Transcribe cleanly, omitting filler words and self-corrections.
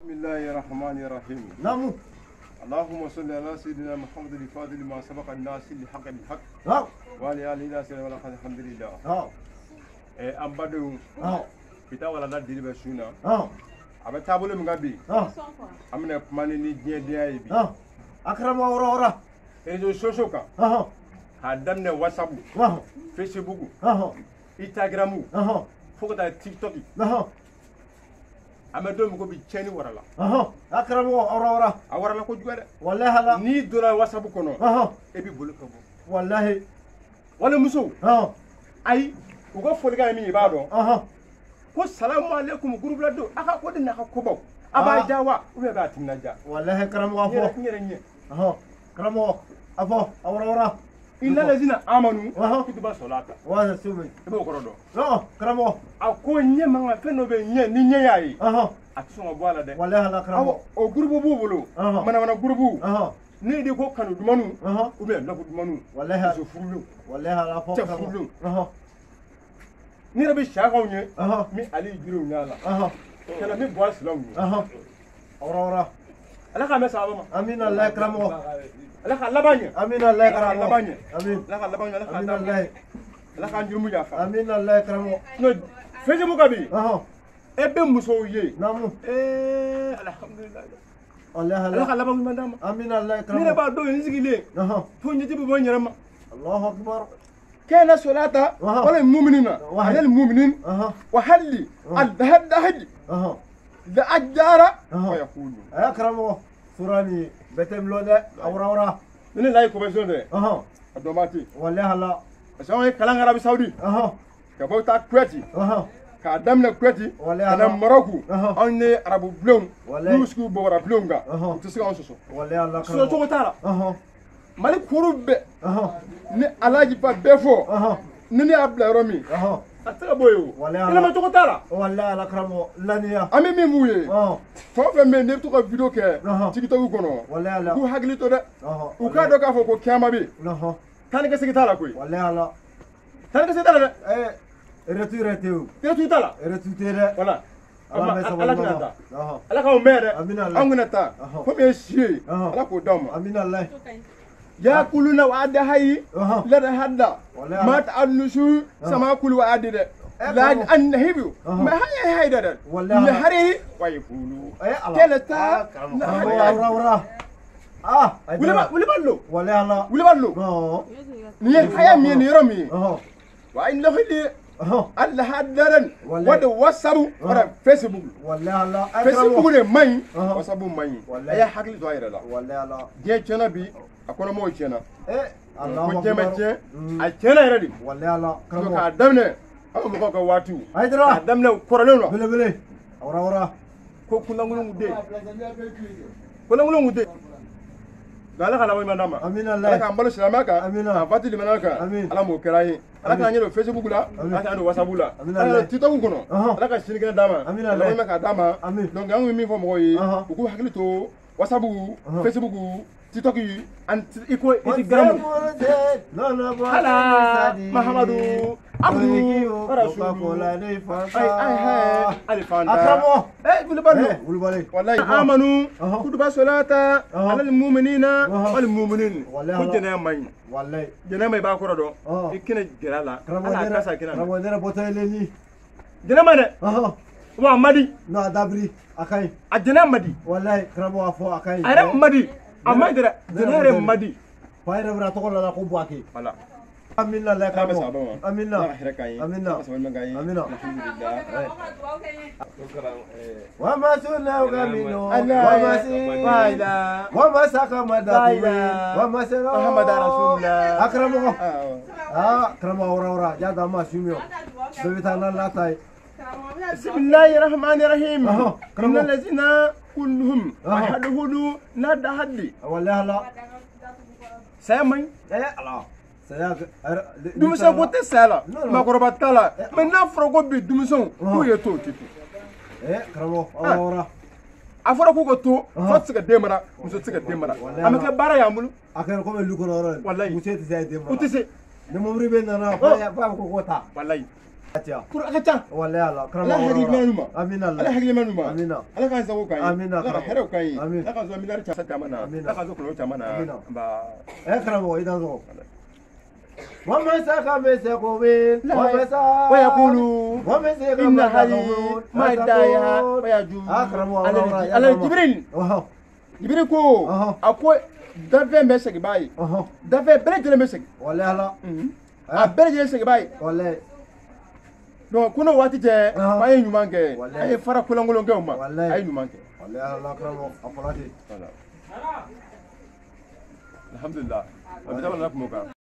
بسم الله الرحمن الرحيم. نعم. اللهم صل على سيدنا محمد الفاضل ما سبق الناس لحق الحق. نعم. وعلى آله وصحبه الحمد لله. نعم. An badenw. نعم. Bi ta walanda dili bɛ su na. نعم. A bɛ taabolo min kan bi. نعم. An bɛna kuma ni diɲɛdenya ye bi. نعم. أكرم ورا. Réseaux sociaux kan. نعم. K'a daminɛ WhatsApp. نعم. Facebook. نعم. Instagram. نعم. Fo ka taa TikTok. نعم. An bɛ don min ko bi tiɲɛni warala. نعم. أكرم ورا. A warala kojugu dɛ. والله لا. N'i donna WhatsApp kɔnɔ. نعم. E b'i bolo ka bɔ. والله. Walimusow. نعم. Ayi u ka folikan ye min ye i b'a dɔn. نعم. Ko salamu aleykum groupe la don a ka ko de n'a ka kobaw. A b'a ja wa ou bien a b'a timinanja. والله كرم N غافو. yɛrɛ ɲɛ. نعم. كرم أفو أورا. Inna lazina amanu. Ɔhɔn. Kutuba sɔlata. وهذا سومي. I b'o kɔrɔ dɔn. نعم. كرم. A ko ɲɛ man kan fɛn dɔ bɛ ɲɛ ni ɲɛ y'a ye. نعم. A tɛ sɔn ka bɔ a la dɛ. والله لا كرم. Awɔ o groupe b'u bolo. Ɔhɔn. Manamana groupe. نعم. Ne de ko kanu dumaniw. نعم. Ou bien lɔku dumaniw. والله. Muso furulenw. والله لا فوق. Cɛ furulenw. نعم. Ne yɛrɛ bɛ siyakaw ye. نعم. Min ale jiriw ɲɛ la. نعم. Kɛlɛ min bɔ a silanw ye. نعم. أورا. Ala k'a mɛn sababa ma. أمين الله يكرمه. Ala k'a laban ɲɛ. أمين الله Ala k'a laban يكرمه. ɲɛ. أمين. Ala k'a laban ɲɛ. Ala k'a أمين laban ɲɛ. الله. Ala k'an jurumu yafa. أمين الله يكرمه. Sinon Facebook kan bi. نعم. E bɛ musow ye. نعم. Ee alhamdulilayi. والله Ala ka لا. laban ɲuman d'a ma. أمين الله Ne yɛrɛ يكرمه. b'a dɔn n sigilen. نعم. Fo ɲɛji bɛ bɔ n yɛrɛ ma. الله أكبر. كان صلاة أها. ولا المؤمنين واحد. على المؤمنين أها. وحلي أها. الهد هدي أها. لأجار أها. ويقول أكرمه. سوراني بتملون أورا. من لا يكون ده أها. الدوماتي والله لا. بس هو كلام عربي سعودي أها. كبو تا كويتي أها. كادم كويتي والله انا لا. مروكو أها. ان عربو بلون والله. نوسكو بورا بلون غا أها. تسكا سوسو والله لا سوسو كرمه. تارا أها. مالي كورو ب أها. ني علاجي با بفو أها. ني ني ابلا رومي أها. اتسكا بويو والله انا ما تو تارا والله لا كرمه. لانيا. امي مي موي أه. Fɛn o fɛn bɛ yen n'i bɛ to ka video kɛ Ɔhɔn. TikTok kɔnɔ والله لا. k'u hakili to dɛ أها. u k'a dɔn k'a fɔ ko kiyama bɛ yen أها. taa ni ka segin t'a la koyi والله لا. taa ni ka segin t'a la dɛ إيه. رتو رتو. tere t'a la رتو تيرا. wala Ala bɛ sabali ala ma. kana taa أها. ala k'anw mɛn dɛ Amina Allah. anw kana taa Ɔhɔn. fo min ye si ye Ɔhɔn. ala k'o d'aw ma أمين الله. yakuluna wa adahayi Ɔhɔn. lada hadda Wallahi. mata annusu sama kulu wa adi dɛ Eh, la karamɔgɔ. annahibu Ɔhɔn. ma hayi hayi dɛ Wallahi. ne hari wa yakulu إيه الله. kɛlɛ taa na ورا ورا. آه. wuli lo والله لا. wuli lo أه. nin ye haya min ye nin yɔrɔ min ye أه. wa innahu أه. Allah hadaran Wallahi. wada WhatsApp wada Facebook والله لا. Facebook de man ɲi Ɔhɔn. WhatsApp man ɲi Wallahi. a y'a hakili to a yɛrɛ la والله لا. diɲɛ tiɲɛna bi a kɔnɔmɔgɔw tiɲɛna إيه. الله ko diɲɛ ma أكبر. tiɲɛ a tiɲɛna yɛrɛ de والله لا. Donc كرمه. k'a daminɛ an mɔgɔw ka waatiw Hayidara. k'a daminɛ kɔrɔlenw la بلي بلي. ورا ورا. ko kunlankolon kun tɛ yen kunlankolon kun tɛ yen nka ala ka laban ɲuman d'a ma أمين ala الله. k'an balo silamɛya kan Amina. k'an fati limaniya kan Amin. ala m'o kɛra an ye ala k'an ɲɛ don Facebook la Amin. ala k'an don WhatsApp la Amin ala k'an Allah. don TikTok kɔnɔ Ɔhɔn. ala ka sini kɛnɛ d'a ma Amin laban Allah. ɲuman k'a d'a ma Amin. donc an kun bɛ min fɔ mɔgɔw ye Ɔhɔn. u k'u hakili to WhatsApp Ɔhɔn. Facebook TikTok ani i ko Instagram Ala Mahamadu Abdu Rasulu ay ay hay alifanta أكرمه. eh wulibali إيه، ولبالي. wallahi amanu Ɔhɔn. kutuba solata Ɔhɔn. alal mu'minina Ɔhɔn. wal mu'minin Wallahi ko ala. jɛnɛya man ɲi والله. jɛnɛya ma i b'a kɔrɔ dɔn Ɔhɔn. i kɛnɛ gɛrɛ a la ala a kasa kɛnɛ na كرمه نرى بوتيلي. jɛnɛ ma dɛ أها. wa a ma di نا دابري. أكاي. a jɛnɛya ma di والله كرمه أفو أكاي. a yɛrɛ ma di a ma ɲi dɛ jɛnɛya yɛrɛ ma di فاير برا تقول لا كوبو أكي. wala أمين الله ala bɛ كرمه. sababa ma أمين. ala ka hɛrɛ k'an ye Amina. ala ka sabali k'an ye Amina. alhamdulillah وما سنة منه Allah. وما سي Wala. وما ساق مدى لا. وما سنا محمد رسول الله. أكرمه Ah. آه كرمه ورا ورا جاد ما سميو بيتنا لا تاي بسم الله الرحمن الرحيم أهو، إن كرمه. الذين كلهم أهو. أحدهم نادى حدي والله لا saya man ɲi إيه الله سيا denmisɛn ko tɛ saya la Non, non. maakɔrɔba t'a la mɛ n'a fɔra ko bi denmisɛnw k'u ye to o tɛ to إيه كرمه ورا ورا a fɔra k'u ka to fa Ɔhɔn. tɛ se ka den mara muso tɛ se ka den mara Wallahi. a bɛ kɛ baara y'an bolo أكرم كم اللي كنا ورا Wallahi. مسيت زي دم u tɛ se ni mobili bɛ nana fo a ko ko ta walayi Pour a ka ca. Walayi Ala. Ala hakili ɲuman d'u ma. Amina. Ala hakili ɲuman d'u ma. Amina. Ala k'an sago k'an ye. Amina. Ala ka hɛrɛw k'an ye. Amina. Ala k'an sɔn miliyari caman na. Amina. Ala k'an sɔn kɔlɔlɔ caman na. Amina. Nba. Karamɔgɔ i dansɔgɔ. ومسك مسكوين ومسك ويقول ومسك إن هذه ما دايا ويجوز على جبريل جبريل كو أكو دافع مسك باي دافع بلد مسك ولا لا أبلد مسك باي ولا donc kuno waati cɛ an ye ɲuman kɛ an ye fara kolonkolon kɛ o ma Walayi. A ye ɲuman kɛ. Walayi Ala karamɔgɔ a fɔra ten. Voilà. Alhamdulillah. A bɛ taa kun o kan.